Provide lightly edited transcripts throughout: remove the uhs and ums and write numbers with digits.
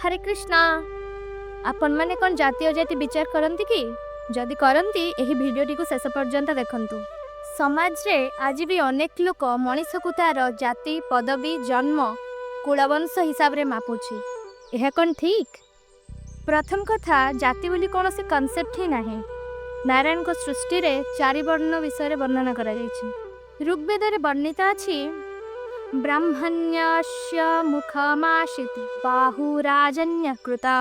ହରେ କୃଷ୍ଣ। ଆପଣମାନେ କ'ଣ ଜାତି ଅଜାତି ବିଚାର କରନ୍ତି କି? ଯଦି କରନ୍ତି, ଏହି ଭିଡ଼ିଓଟିକୁ ଶେଷ ପର୍ଯ୍ୟନ୍ତ ଦେଖନ୍ତୁ। ସମାଜରେ ଆଜି ବି ଅନେକ ଲୋକ ମଣିଷକୁ ତାର ଜାତି, ପଦବୀ, ଜନ୍ମ, କୁଳବଂଶ ହିସାବରେ ମାପୁଛି। ଏହା କ'ଣ ଠିକ୍? ପ୍ରଥମ କଥା, ଜାତି ବୋଲି କୌଣସି କନସେପ୍ଟ ହିଁ ନାହିଁ। ନାରାୟଣଙ୍କ ସୃଷ୍ଟିରେ ଚାରି ବର୍ଣ୍ଣ ବିଷୟରେ ବର୍ଣ୍ଣନା କରାଯାଇଛି। ଋଗ୍ବେଦରେ ବର୍ଣ୍ଣିତ ଅଛି, "ବ୍ରାହ୍ମଣ୍ୟସ୍ୟ ମୁଖମାସୀତ୍ ବାହୁରାଜନ୍ୟ କୃତା,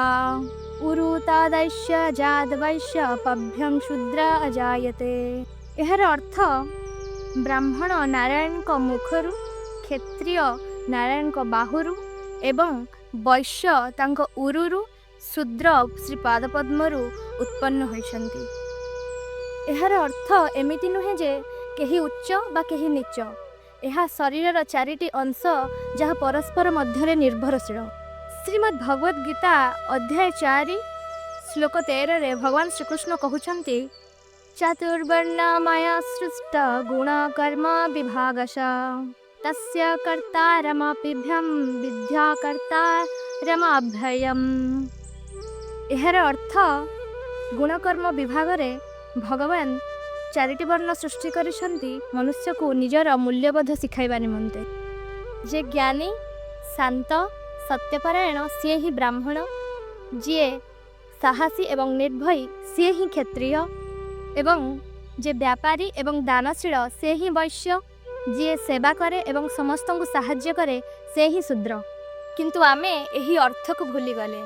ଉରୁ ତଦସ୍ୟ ବୈଶ୍ୟ ପଦ୍ଭ୍ୟାଂ ଶୂଦ୍ର ଅଜାୟତେ।" ଏହାର ଅର୍ଥ, ବ୍ରାହ୍ମଣ ନାରାୟଣଙ୍କ ମୁଖରୁ, କ୍ଷତ୍ରିୟ ନାରାୟଣଙ୍କ ବାହୁରୁ ଏବଂ ବୈଶ୍ୟ ତାଙ୍କ ଉରୁରୁ, ଶୂଦ୍ର ଶ୍ରୀ ପାଦପଦ୍ମରୁ ଉତ୍ପନ୍ନ ହୋଇଛନ୍ତି। ଏହାର ଅର୍ଥ ଏମିତି ନୁହେଁ ଯେ କେହି ଉଚ୍ଚ ବା କେହି ନୀଚ। ଏହା ଶରୀରର ଚାରିଟି ଅଂଶ, ଯାହା ପରସ୍ପର ମଧ୍ୟରେ ନିର୍ଭରଶୀଳ। ଶ୍ରୀମଦ୍ ଭଗବତ ଗୀତା ଅଧ୍ୟାୟ 4, ଶ୍ଲୋକ 13ରେ ଭଗବାନ ଶ୍ରୀକୃଷ୍ଣ କହୁଛନ୍ତି, "ଚତୁର୍ବର୍ଣ୍ଣ ମୟା ସୃଷ୍ଟ ଗୁଣ କର୍ମ ବିଭାଗଶ, ତସ୍ୟ କର୍ତ୍ତାରମପିଭ୍ୟಂ ବିଦ୍ଧି କର୍ତ୍ତାରମଭ୍ୟୟମ୍।" ଏହାର ଅର୍ଥ, ଗୁଣକର୍ମ ବିଭାଗରେ ଭଗବାନ ଚାରିଟି ବର୍ଣ୍ଣ ସୃଷ୍ଟି କରିଛନ୍ତି ମନୁଷ୍ୟକୁ ନିଜର ମୂଲ୍ୟବୋଧ ଶିଖାଇବା ନିମନ୍ତେ। ଯେ ଜ୍ଞାନୀ, ଶାନ୍ତ, ସତ୍ୟପରାୟଣ, ସିଏ ହିଁ ବ୍ରାହ୍ମଣ। ଯିଏ ସାହସୀ ଏବଂ ନିର୍ଭୟୀ, ସିଏ ହିଁ କ୍ଷତ୍ରିୟ ଏବଂ ଯେ ବ୍ୟାପାରୀ ଏବଂ ଦାନଶୀଳ, ସେ ହିଁ ବୈଶ୍ୟ। ଯିଏ ସେବା କରେ ଏବଂ ସମସ୍ତଙ୍କୁ ସାହାଯ୍ୟ କରେ, ସେ ହିଁ ଶୂଦ୍ର। କିନ୍ତୁ ଆମେ ଏହି ଅର୍ଥକୁ ଭୁଲିଗଲେ।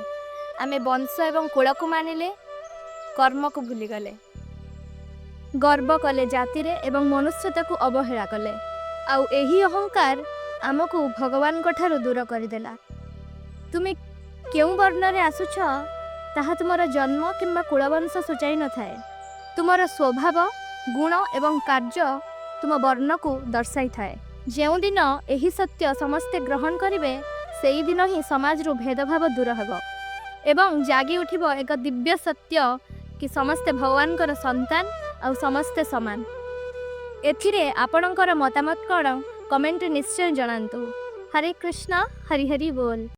ଆମେ ବଂଶ ଏବଂ କୁଳକୁ ମାନିଲେ, କର୍ମକୁ ଭୁଲିଗଲେ, ଗର୍ବ କଲେ ଜାତିରେ ଏବଂ ମନୁଷ୍ୟତାକୁ ଅବହେଳା କଲେ। ଆଉ ଏହି ଅହଙ୍କାର ଆମକୁ ଭଗବାନଙ୍କ ଠାରୁ ଦୂର କରିଦେଲା। ତୁମେ କେଉଁ ବର୍ଣ୍ଣରେ ଆସୁଛ, ତାହା ତୁମର ଜନ୍ମ କିମ୍ବା କୁଳବଂଶ ସୂଚାଇ ନଥାଏ। ତୁମର ସ୍ୱଭାବ, ଗୁଣ ଏବଂ କାର୍ଯ୍ୟ ତୁମ ବର୍ଣ୍ଣକୁ ଦର୍ଶାଇଥାଏ। ଯେଉଁଦିନ ଏହି ସତ୍ୟ ସମସ୍ତେ ଗ୍ରହଣ କରିବେ, ସେଇଦିନ ହିଁ ସମାଜରୁ ଭେଦଭାବ ଦୂର ହେବ ଏବଂ ଜାଗି ଉଠିବ ଏକ ଦିବ୍ୟ ସତ୍ୟ କି ସମସ୍ତେ ଭଗବାନଙ୍କର ସନ୍ତାନ ଆଉ ସମସ୍ତେ ସମାନ। ଏଥିରେ ଆପଣଙ୍କର ମତାମତ କ'ଣ, କମେଣ୍ଟରେ ନିଶ୍ଚୟ ଜଣାନ୍ତୁ। ହରେ କୃଷ୍ଣ, ହରି ହରି ବୋଲ।